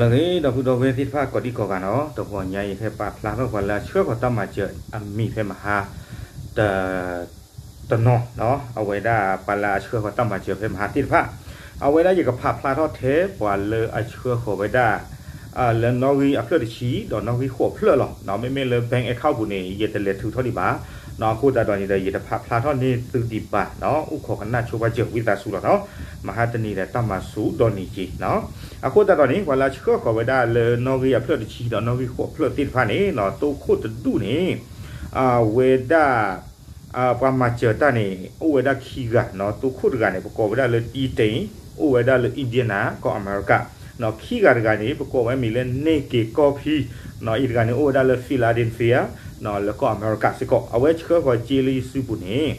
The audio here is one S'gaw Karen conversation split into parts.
လၢအဂ့ၤ ဒီပုၢ်ဒီဝဲၢ်သ့ၣ်တဖၣ် ကိးဒံကိးဂၤနီၤ, တဂီၤညါအံၤ ယကပာ်ဖျါထီၣ်ပှၤလၢအဆှၢဃီၤတၢ်မၤစၢၤအမံၤဖဲမဟါ တ တနီၤနီၤ, အဝဲဒၣ်ပှၤလၢအဆှၢဃီၤတၢ်မၤစၢၤဖဲမဟါသ့ၣ်တဖၣ်, အဝဲဒၣ်ယကဖးဖျါထီၣ်ထဲပှၤလၢအဆှၢဃီၤဝဲဒၣ် လၢနီၣ်ဂံၢ်အဖျၢၣ်တဆံ ဒီးနီၣ်ဂံၢ်ဃိးဖျၢၣ်လီၤ. မ့မ့ၢ်လၢ bank account ပူၤန့ၣ် ယတလဲၤထုးထီၣ်ဒံးဘၣ်, အဃိသတးဒီးန့ၣ်ဒီး ယတဖးဖျါထီၣ်န့ၢ်သုဒံးဘၣ်နီၤ, အိၣ်ခိးကနၣ်ဆိပာ်စၢၤဝံသးစူၤလီၤနီၤ, မဟါတနံၤဒီးတၢ်မၤစူၤဒီးန့ၣ်က့ၤနီၤ, အဃိသတးဒီးန့ၣ် ပှၤလၢအဆှၢဃီၤဝဲဒၣ်လၢနီၣ်ဂံၢ်အဖျၢၣ်တဆံဒီးနီၣ်ဂံၢ်ဃိးဖျၢၣ်သ့ၣ်တဖၣ်န့ၣ်နီၤ, သိခိၣ်တဒူၣ်န့ၣ် အဝဲဒၣ် ပှၤမၤစၢၤတၢ်န့ၣ် အိၣ်ဝဲဒၣ်ခံဂၤနီၤ, သိခိၣ်တဂၤန့ၣ် ပကိးဝဲဒၣ်လၢ တီတိန်, အိၣ်ဝဲဒၣ်လၢ Indiana ကီၢ်အမဲရကၤ, ခံဂၤတဂၤန့ၣ် ပကိးဝဲမံၤလၢ န့ၢ်က့ၤကီၢ်ဖံ, အံၤတဂၤန့ၣ် အိၣ်ဝဲဒၣ်လၢ Philadelphia လၢကီၢ်အမဲရကၤစ့ၢ်ကီး, အဝဲဆှၢဃီၤစ့လၢယစုပူၤန့ၣ်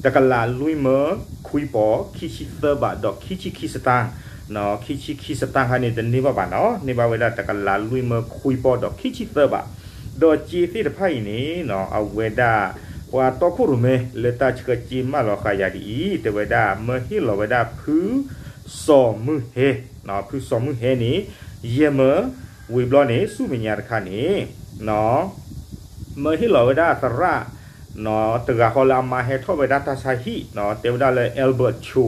တကလးလွံၢ်မၢခွံပီၤ ခံဆံသၢဘး ဒီးခံဆံခံစတၢၢ်, ခံဆံခံစတၢၢ်ခါန့ၣ် တန့ၢ်ဘၣ်ဘၣ်နီၤ, န့ၢ်ဘၣ်ဝဲဒၣ်တကလးလွံၢ်မၢခွံပီၤဒီးခံဆံသၢဘး, ဒီးစ့သ့ၣ်တဖၣ်အံၤန့ၣ်နီၤ, အဝဲဒၣ် ပှၤတီခိၣ်ရိၣ်မဲလၢတၢ်ဆှၢစ့မၢလီၤဃာ်ယၤဒ်အံၤ, တဲဝဲဒၣ် မၢဟ့ၣ်လီၤဝဲဒၣ်ဖုစီၤမုၢ်ဟဲ, ဖုစီၤမုၢ်ဟဲန့ၣ် ယဲၢ်မၢ, ဝံၤဘျီန့ၣ် ဆူမဲာ်ညါတခါန့ၣ် မၢဟ့ၣ်လီၤဝဲဒၣ်သရၣ် တဂၤဃီလၢအမါဟဲထီၣ်ဝဲဒၣ်တၢ်ဆါဟံၣ်, တဲဝဲဒၣ်လၢ Albert Cho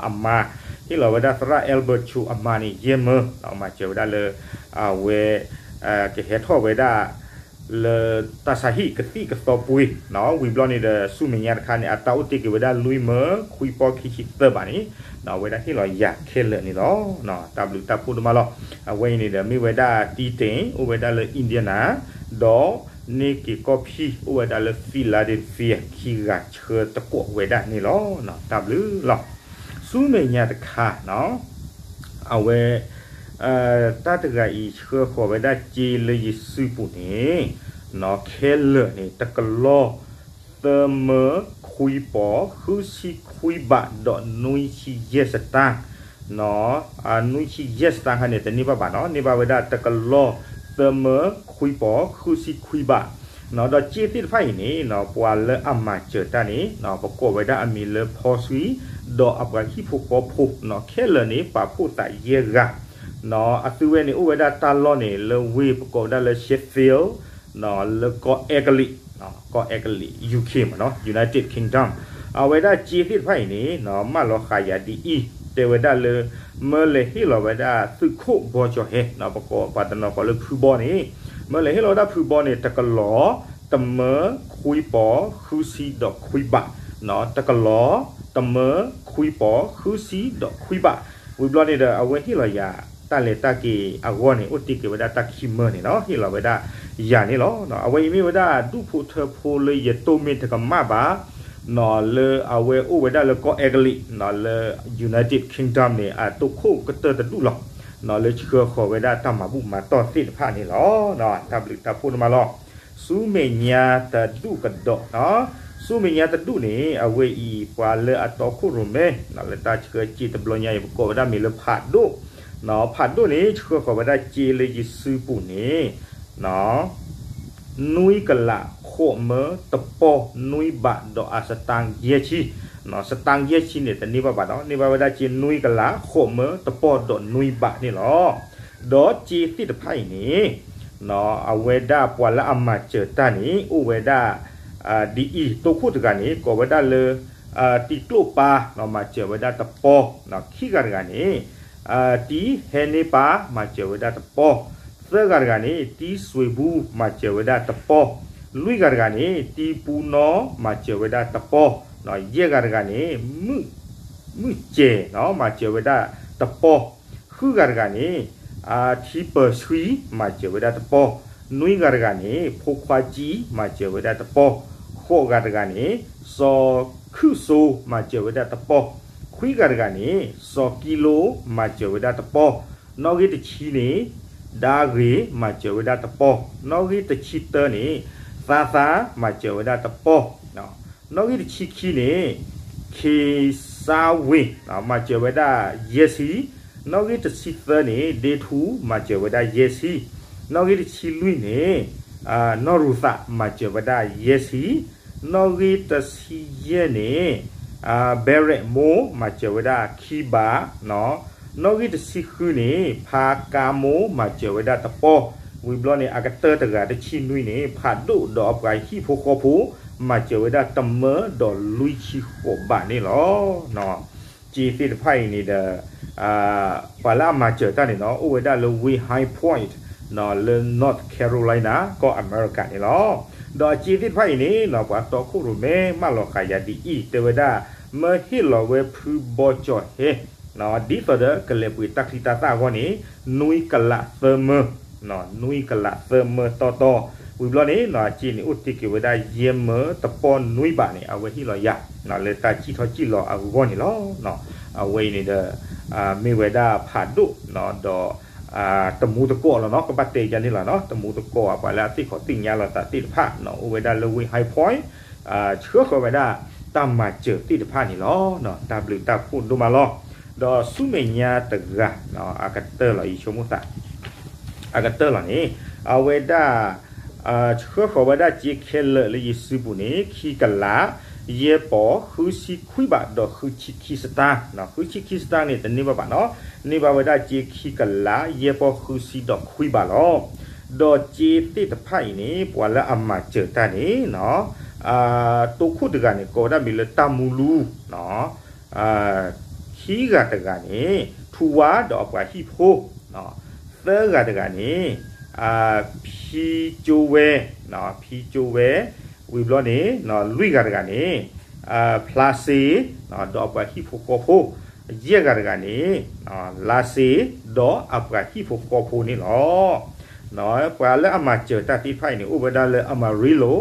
အမါ, ဟ့ၣ်လီၤဝဲဒၣ်သရၣ် Albert Cho အမါန့ၣ် ယဲၢ်မၢ, မၤစၢၤဝဲဒၣ်လၢ အဝဲ ကဟဲထီၣ်ဝဲဒၣ် လၢတၢ်ဆါဟံၣ်ကသံၣ်ကသီပှ့ၤ, ဝံၤဘျီန့ၣ်ဒီး ဆူမဲာ်ညါတခါန့ၣ် အတၢ်အိၣ်တ့ၢ်က့ၤဝဲဒၣ်လွံၢ်မၢခွံပီၤခံဆံသၢဘးန့ၣ် အဝဲဒၣ်ဟ့ၣ်လီၤယၤခဲလၢာ်န့ၣ်လီၤ. တၢ်ဘျုးတၢ်ဖှိၣ်ဒိၣ်မးလီၤ. အဝဲအံၤန့ၣ်ဒီး မ့ၢ်ဝဲဒၣ် တီတိန် အိၣ်ဝဲဒၣ်လၢ Indiana ဒီး န့ၢ်က့ၤကီၢ်ဖံ အိၣ်ဝဲဒၣ်လၢ Philadelphia ခံဂၤဆှၢသကိးဝဲဒၣ်န့ၣ်လီၤ. တၢ်ဘျုးလီၤ. ဆူမဲာ်ညါတခါ အဝဲ တၢ်တဂၤအံၤဆှၢဃီၤဝဲဒၣ်စ့လၢယစုပူၤန့ၣ် ခဲလၢာ်န့ၣ် တကလီၢ် သၢမၢခွံပီၤ ဃုဆံခွံဘး ဒီးနွံဆံယဲၢ်စတၢၢ်, နွံဆံယဲၢ်စတၢၢ်ခါန့ၣ် တန့ၢ်ဘၣ်ဘၣ်နီၤ, န့ၢ်ဘၣ်ဝဲဒၣ်တကလီၢ် သၢမၢခွံပီၤ ဃုဆံခွံဘး, ဒီးစ့သ့ၣ်တဖၣ်အံၤန့ၣ် ပှၤလၢအမၤစၢၤတၢ်န့ၣ် ပကိးဝဲဒၣ်အမံၤလၢ ဖီဆွံ ဒီးအပှၤဟံၣ်ဖိဃီဖိ ခဲလၢာ်န့ၣ် ပာ်ဖှိၣ်သးယဲၢ်ဂၤ, အသုဝဲန့ၣ် အိၣ်ဝဲဒၣ်တၢ်လီၢ်န့ၣ် လၢဝ့ၢ်ပကိးဝဲဒၣ်လၢ Sheffield လၢကီၢ်အဲကလံး, ကီၢ်အဲကလံး ယူခ့ၣ်မ့ၢ်နီၤ United Kingdom, အဝဲဒၣ်စ့သ့ၣ်တဖၣ်အံၤန့ၣ် မၢလီၤဃာ်ယၤဒ်အံၤ, တဲဝဲဒၣ်လၢ မၢလဲၤဟ့ၣ်လီၤဝဲဒၣ်သုးခိၣ်ဘီကၠီၤဟဲ, ပှၤတနီၤကိးလၢဖုဘီန့ၣ်, မၢလဲၤဟ့ၣ်လီၤဝဲဒၣ်ဖုဘီန့ၣ် တကလီၢ် တမၢခွံပီၤ ဃုဆံဒီးခွံဘး, တကလီၢ် တမၢခွံပီၤ ဃုဆံဒီးခွံဘး, ဝံၤဘျီန့ၣ်ဒီး အဝဲဟ့ၣ်လီၤယၤ တၢ်လဲၤတၢ်က့ၤအဂီၢ်န့ၣ် အိၣ်တ့ၢ်က့ၤဝဲဒၣ်တၢ်ခံမၢန့ၣ်နီၤ, ဟ့ၣ်လီၤဝဲဒၣ်ယၤန့ၣ်လီၤ. အဝဲအံၤမ့ၢ်ဝဲဒၣ်ဒူၣ်ဖိထၢဖိလၢယတိၢ်မ့ၢ်တကမၣ်ဘၣ် လၢအဝဲအိၣ်ဝဲဒၣ်လၢကီၢ်အဲကလံး လၢ United Kingdom န့ၣ် အတိၢ်ခိၣ်ကတၢၢ်တဒူၣ်လီၤ, လၢဆှၢဃီၤဝဲဒၣ်တၢ်မၤဘူၣ်မၤတီၢ်သ့ၣ်တဖၣ်န့ၣ်လီၤ. တၢ်ဘျုးတၢ်ဖှိၣ်ဒိၣ်မးလီၤ. ဆူမဲာ်ညါတဒူၣ်ကဒီး, ဆူမဲာ်ညါတဒူၣ်န့ၣ် အဝဲအံၤပှၤလၢအတီခိၣ်ရိၣ်မဲ လၢတၢ်ဆှၢစ့တဘျီညါအံၤ ပကိးဝဲဒၣ်မံၤလၢဖးဒိၣ်, ဖးဒိၣ်န့ၣ် ဆှၢဃီၤဝဲဒၣ်စ့လၢယစုပူၤန့ၣ် နွံကလးဃိးမၢတပီၢ်နွံဘးဒီးအစတၢၢ်ယဲၢ်ဆံ, စတၢၢ်ယဲၢ်ဆံန့ၣ် တန့ၢ်ဘၣ်ဘၣ်နီၤ, န့ၢ်ဘၣ်ဝဲဒၣ်စ့နွံကလးဃိးမၢတပီၢ်ဒီးနွံဘးန့ၣ်လီၤ. ဒီးစ့သ့ၣ်တဖၣ်အံၤန့ၣ် အဝဲဒၣ်ပှၤလၢအမၤစၢၤတၢ်န့ၣ် အိၣ်ဝဲဒၣ် ဒ်အံၤ, တိခိၣ်တဂၤန့ၣ် ကိးဝဲဒၣ်လၢ တံၤကျိၣ်ပၢ် မၤစၢၤဝဲဒၣ်တပီၢ်, ခံဂၤတဂၤန့ၣ် တံၤဟဲန့ၢ်ပၢ် မၤစၢၤဝဲဒၣ်တပီၢ်, သၢဂၤတဂၤန့ၣ် တံၤစွ့ၤဘူ မၤစၢၤဝဲဒၣ်တပီၢ်, လွံၢ်ဂၤတဂၤန့ၣ် တံၤပူနီ မၤစၢၤဝဲဒၣ်တပီၢ်, ယဲၢ်ဂၤတဂၤန့ၣ် မုၢ်စဲၤ မၤစၢၤဝဲဒၣ်တပီၢ်, ဃုဂၤတဂၤန့ၣ် ထံပၢၤဆှံ မၤစၢၤဝဲဒၣ်တပီၢ်, နွံဂၤတဂၤန့ၣ် ဖိခွါကံ မၤစၢၤဝဲဒၣ်တပီၢ်, ဃိးဂၤတဂၤန့ၣ် စီၤခုၣ်စိ မၤစၢၤဝဲဒၣ်တပီၢ်, ခွံဂၤတဂၤန့ၣ် စီၤကံလိ မၤစၢၤဝဲဒၣ်တပီၢ်, နီၣ်ဂံၢ်တဆံန့ၣ် ဒါဂ့ၤ မၤစၢၤဝဲဒၣ်တပီၢ်, နီၣ်ဂံၢ်တဆံတၢန့ၣ် သါသါ မၤစၢၤဝဲဒၣ်တပီၢ်, နီၣ်ဂံၢ်တဆံခံန့ၣ် ခ့စါဝ့ၤ မၤစၢၤဝဲဒၣ်ယဲၢ်ဆံ, နီၣ်ဂံၢ်တဆံသၢန့ၣ် ဒ့ထူ မၤစၢၤဝဲဒၣ်ယဲၢ်ဆံ, နီၣ်ဂံၢ်တဆံလွံၢ်န့ၣ် နီၢ်ရူၤသး မၤစၢၤဝဲဒၣ်ယဲၢ်ဆံ, နီၣ်ဂံၢ်တဆံယဲၢ်န့ၣ် ဘဲရဲၣ်မိ မၤစၢၤဝဲဒၣ်ခံဘး, နီၣ်ဂံၢ်တဆံဃုန့ၣ် ဖးကါမိၢ်မၤစၢၤဝဲဒၣ်တပီၢ်, ဝံၤဘျီန့ၣ် အကတၢၢ်တဂၤတဆံနွံန့ၣ် ဖးဒိၣ်ဒီးအပှၤဟံၣ်ဖိဃီဖိ မၤစၢၤဝဲဒၣ်တမၢဒီးလွံၢ်ဆံဃိးဘးန့ၣ်လီၤ. စ့သ့ၣ်တဖၣ်အံၤန့ၣ်ဒီး ပှၤလၢအမၤစၢၤတၢ်န့ၣ်နီၤ အိၣ်ဝဲဒၣ်လၢ Will High Point နီၤ လၢ North Carolina ကီၢ်အမဲရကၤန့ၣ်လီၤ. ဒီးအစ့သ့ၣ်တဖၣ်အံၤန့ၣ်နီၤ ပှၤတီခိၣ်ရိၣ်မဲမၢလီၤဃာ်ယၤဒ်အံၤ တဲဝဲဒၣ် မၢဟ့ၣ်လီၤဝဲဖုဘီကၠီၤဟဲ ဒ်သိးဒီးကလဲၤပှ့ၤတၢ်ချံတၢ်သၣ်အဂီၢ်န့ၣ် နွံကလးသၢမၢ နွံကလးသၢမၢတီတီ, ဝံၤဘျီန့ၣ်နီၤ အစ့န့ၣ်အိၣ်တ့ၢ်က့ၤဝဲဒၣ် ယဲၢ်မၢတပီၢ်နွံဘးန့ၣ် အဝဲဟ့ၣ်လီၤယၤ လၢတၢ်စံၣ်ထီၣ်စံၣ်လီၤအဂီၢ်န့ၣ်လီၤ. အဝဲအံၤန့ၣ်ဒီး မ့ၢ်ဝဲဒၣ်ဖးဒိၣ်ဒီး တမူတကိးလီၤနီၤ ကဘၣ်တဲယၤန့ၣ်လီၤနီၤ တမူတကိး ပှၤလၢအသ့ၣ်ခီၣ်သ့ၣ်ညါလီၤသးသ့ၣ်တဖၣ်နီၤ အိၣ်ဝဲဒၣ်လၢ Will High Point ဆှၢဃီၤဝဲဒၣ်တၢ်မၤစၢၤသ့ၣ်တဖၣ်န့ၣ်လီၤ. တၢ်ဘျုးတၢ်ဖှိၣ်ဒိၣ်မးလီၤ. ဒီးဆူမဲာ်ညါတဂၤ အကတၢၢ်လီၤ ယဆိကမိၣ်သး အကတၢၢ်လီၤန့ၣ် အဝဲဒၣ် ဆှၢဃီၤဝဲဒၣ်စ့ခဲလၢာ်လၢယစုပူၤန့ၣ် ခံကလး ယဲၢ်ပီၢ်ဃုဆံခွံဘးဒီးဃုဆံခံစတၢၢ်, ဃုဆံခံစတၢၢ်န့ၣ် တန့ၢ်ဘၣ်ဘၣ်နီၤ, န့ၢ်ဘၣ်ဝဲဒၣ်စ့ခံကလး ယဲၢ်ပီၢ်ဃုဆံဒီးခွံဘးလီၤ. ဒီးစ့သ့ၣ်တဖၣ်အံၤန့ၣ် ပှၤလၢအမၤစၢၤတၢ်န့ၣ် တိခိၣ်တဂၤန့ၣ် ကိးဝဲဒၣ်မံၤလၢတၢ်မူလူ ခံဂၤတဂၤန့ၣ် ထူဝါဒီးအပှၤဟံၣ်ဖိ, သၢဂၤတဂၤန့ၣ် ဖံကၠိဝဲ, ဖံကၠိဝဲ, ဝံၤဘျီန့ၣ် လွံၢ်ဂၤတဂၤန့ၣ် ဖျါစ့ ဒီးအပှၤဟံၣ်ဖိဃီဖိ, ယဲၢ်ဂၤတဂၤန့ၣ် လါစ့ ဒီးအပှၤဟံၣ်ဖိဃီဖိန့ၣ်လီၤ. ပှၤလၢအမၤစၢၤတၢ်သ့ၣ်တဖၣ်အံၤန့ၣ် အိၣ်ဝဲဒၣ်လၢ Amarillo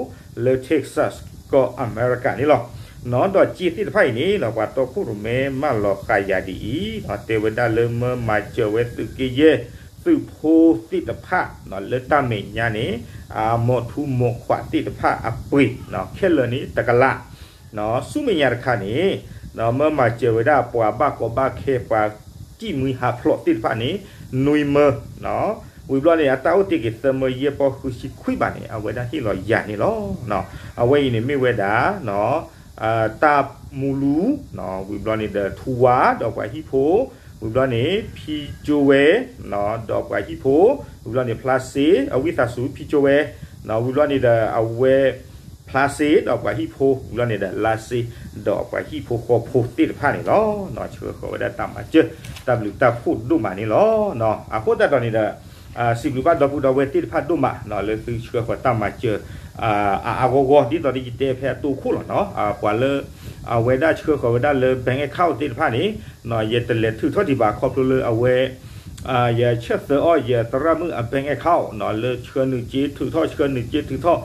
လၢ Texas ကီၢ်အမဲရကၤန့ၣ်လီၤ. ဒီးစ့သ့ၣ်တဖၣ်အံၤန့ၣ် ပှၤတီခိၣ်ရိၣ်မဲမၢလီၤဃာ်ယၤဒ်အံၤ တဲဝဲဒၣ်လၢမၢမၤစၢၤဝဲသုးက့ယဲၢ် သုးဖိသ့ၣ်တဖၣ် လၢတၢ်မဲာ်ညါန့ၣ် အမိၢ်ထူမိၢ်ခွးသ့ၣ်တဖၣ်အပှ့ၤ ခဲလၢာ်န့ၣ် တကလး ဆူမဲာ်ညါတခါန့ၣ် မၢမၤစၢၤဝဲဒၣ်ပှၤဘၣ်ကီဘၣ်ခဲ ပှၤစံၣ်မှံဟးဖျိးသ့ၣ်တဖၣ်န့ၣ် နွံမၢ ဝံၤဘျီန့ၣ် အတၢ်အိၣ်တ့ၢ်က့ၤသၢမၢ ယဲၢ်ပီၢ်ဃုဆံခွံဘးန့ၣ် အဝဲဒၣ်ဟ့ၣ်လီၤယၤန့ၣ်လီၤ. အဝဲအံၤန့ၣ်မ့ၢ်ဝဲဒၣ် တၢ်မူလူ ဝံၤဘျီန့ၣ်ဒီး ထူဝါဒီးပှၤဟံၣ်ဖိ, ဝံၤဘျီန့ၣ် ဖံကၠိဝဲ ဒီးပှၤဟံၣ်ဖိ, ဝံၤဘျီန့ၣ် ဖျါစ့ အဝံသးစူၤ ဖံကၠိဝဲ, ဝံၤဘျီန့ၣ်ဒီး အဝဲ ဖျါစ့ ဒီးပှၤဟံၣ်ဖိ, ဝံၤဘျီန့ၣ်ဒီး လါစ့ ဒီးပှၤဟံၣ်ဖိဃီဖိသ့ၣ်တဖၣ်န့ၣ်လီၤ. ဆှၢဃီၤဝဲဒၣ်တၢ်မၤစၢၤ တၢ်ဘျုးတၢ်ဖှိၣ်ဒိၣ်မးန့ၣ်လီၤ. အဃိသတးဒီးန့ၣ်ဒီး စံးဘျုးဘၣ်ဒီပုၢ်ဒီဝဲၢ်သ့ၣ်တဖၣ်ဒိၣ်မး လၢသုဆှၢဃီၤတၢ်မၤစၢၤ အအါဂီၢ်ဂီၢ် ဒ်သိးဒီးယတဲဖဲအတိၢ်ခိၣ်လီၤနီၤ, ပှၤလၢ အဝဲဒၣ်ဆှၢဃီၤဝဲဒၣ်လၢ bank account သ့ၣ်တဖၣ်န့ၣ် ယတလဲၤထုးထီၣ်ဒံးဘၣ် ခီဖျိလၢအဝဲ ယဆၢသၢအီၣ်ယသရၣ်မုၣ်အ bank account နီၤ လၢဆှၢနုာ်စ့ထုးထီၣ် ဆှၢနုာ်စ့ထုးထီၣ်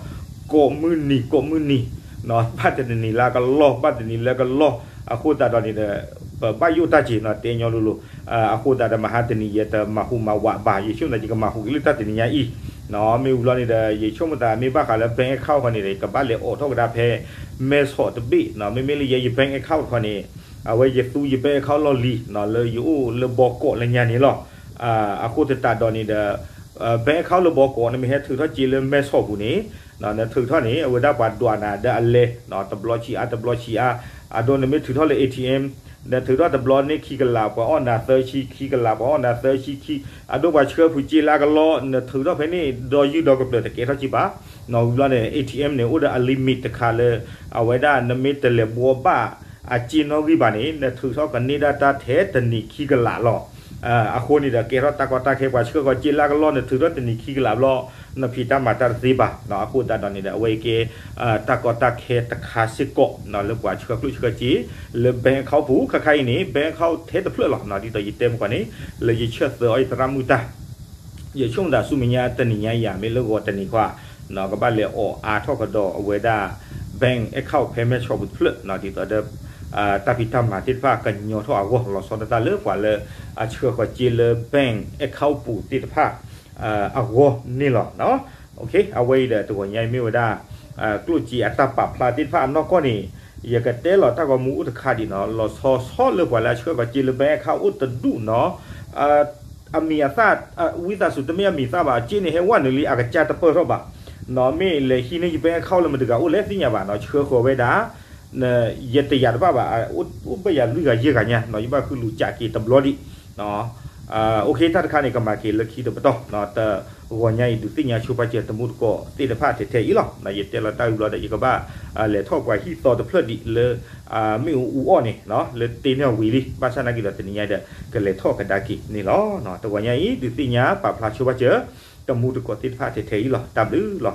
ကိးမုၢ်နံၤ ကိးမုၢ်နံၤ ဘၣ်တနံၤလၢကလီၢ် ဘၣ်တနံၤလၢကလီၢ် အဃိသတးဒီးန့ၣ်ဒီး ပဘၣ်ယိၣ်တၢ်က့ၤနီၤ တဲညီလိၤလိၤ အဃိသတးဒီးမဟါတနံၤ ယတမၤဟူးမၤဝးဘၣ် ယဆိကမိၣ်သးယကမၤဟူးက့ၤလၢတၢ်တနံၤညါအံၤ မ့ၢ်ဝံၤဘျီန့ၣ်ဒီး ယဆိကမိၣ်သးမ့ၢ်ဘၣ်ဃးလၢ bank account ဃီန့ၣ်ဒီး ယကဘၣ်လဲၤအိးထီၣ်ကဒါဖဲ မဲဆီးတဘ့ၣ်နီၤ မ့မ့ၢ်လၢယဲယ bank account ဃီန့ၣ် အဝဲယသူယ bank account လီၢ်လံၤနီၤ လၢယအိၣ်လၢဘီကီးလၢညါန့ၣ်လီၤ. အဃိသတးဒီးန့ၣ်ဒီး bank account လၢဘီကီး နမ့ၢ်ဟဲထုးထီၣ်စ့လၢမဲဆီးပူၤန့ၣ် နထုးထီၣ်န့ၣ် အဝဲဒၣ်ပှၤဒွးနၤဒီးအလဲ တဘျီဆံးအါ တဘျီဆံးအါ အဒိနမ့ၢ်ထုးထီၣ်လၢ A T M နထုးထီၣ်တဘျီန့ၢ်ခံကလး ပှၤအီၣ်နၤသၢဆံ ခံကလး ပှၤအီၣ်နၤသၢဆံခံ အဒိပှၤဆှၢဖုးစ့လၢအကလီၢ် နထုးထီၣ်ဖဲန့ၣ် ဒီးယုၢ်ဒီးကပျၢၤတကဲထီၣ်က့ၤဘၣ် ဝံၤဘျီန့ၣ် A T M န့ၣ် အိၣ်ဒီးအ limit တခါလၢ အဝဲဒၣ်နမ့ၢ်တလဲၤဘှီဘၣ်အစ့နီၣ်ဂံၢ်ဘၣ်န့ၣ် နထုးထီၣ်ကန့ၢ်ဒၣ်တၢ်ထဲတနံၤခံကလးလီၤ. အဃိန့ၣ်ဒီး ကဲထီၣ်တၢ်ကီတၢ်ခဲ ပှၤဆှၢဃီၤစ့လၢအကလီၢ် နထုးထီၣ်တနံၤခံကလးဘျီ နဖံးတၢ်မၤတၢ်တသ့ဘၣ်. အဃိသတးဒီးန့ၣ်ဒီး အဝဲကဲ တၢ်ကီတၢ်ခဲတခါစ့ၢ်ကီး လၢပှၤဆှၢကျိၣ်ဆှၢစ့ လၢ bank account ပူၤ ခါခါအံၤန့ၣ် bank account ထဲတဖျၢၣ်လီၤ. ဒ်သိးယတဲမုၢ်ကီၢ်န့ၣ် လၢယဆၢသၢအီၣ်ယသရၣ်မုၣ်တၢ် ယဆိကမိၣ်သးဆူမဲာ်ညါတနံၤညါယၤ မ့ၢ်လၢဂီၤတနံၤခွါ ကဘၣ်လဲၤအိးအါထီၣ်ကဒီးအဝဲဒၣ် bank account ဖဲမဲဆီးပူၤတဖျၢၣ် ဒ်သိးဒီး တၢ်ဖံးတၢ်မၤသ့ၣ်တဖၣ်ကညီထီၣ်အဂီၢ် လီၤဆီဒၣ်တၢ်လၢပှၤလၢအဆှၢဃီၤစ့လၢ bank account ပူၤသ့ၣ်တဖၣ် အဂီၢ်န့ၣ်လီၤ. အဝဲအံၤဒီးတဂီၤညါအံၤမ့ၢ်ဝဲဒၣ် ကျိၣ်စ့အတၢ်ပာ်ဖျါသ့ၣ်တဖၣ်အနီၢ်ကီၢ်န့ၣ် ယကတဲလီၤတၢ်ဂီၤမူအိၣ်တခါဒံးနီၤ လီၤဆီဆီလၢပှၤလၢအဆှၢဃီၤစ့လၢ bank account အိၣ်တဒူၣ်နီၤ အမံၤအသၣ် ဝံသးစူၤတမ့ၢ်အမံၤသၣ်ဘၣ် စ့န့ၣ်ဟဲဝဲနုာ်လံအကစၢ်တပၢၢ်ထီၣ်ဘၣ် မ့ၢ်လဲၤဟံးန့ၢ်ယ bank account လၢမတၤတဂၤအိၣ်လဲၣ်သ့ၣ်ညါဘၣ်နီၤ ဆှၢဃီၤဝဲဒၣ် ယတယာ်တဘၣ်ဘၣ် အိၣ်ဘၣ်ယၤလွံၢ်ဂၤယဲၢ်ဂၤညါနီၤ ယဘၣ်ဃုလူၤကးက့ၤတဘျီဒံး OK တၢ်တခါန့ၣ် ကမၤက့ၤလၢခံတပတီၢ်, တဂီၤညါအံၤ ဒုးသ့ၣ်ညါဆိပာ်စၢၤတမူတကိးသ့ၣ်တဖၣ်ထဲထဲအံၤလီၤ. ယတဲလီၤတၢ်အံၤဘျီဒီး ယကဘၣ်လဲၤထီၣ်ပှၤဟံၣ်သီတဖျၢၣ်ဒံးလၢ မ့ၣ်အူအူအီၣ်န့ၣ် လၢတ့ၢ်န့ၢ်ဝံၤလံ, ဘၣ်ဆၣ်နာ်က့ဒီးတနံၤညါဒီး ကလဲၤထီၣ်ကဒါက့ၤန့ၣ်လီၤ. တဂီၤညါအံၤ ဒုးသ့ၣ်ညါပာ်ဖျါဆိပာ်စၢၤ တမူတကိးသ့ၣ်တဖၣ်ထဲထဲအံၤလီၤ. တၢ်ဘျုးလီၤ.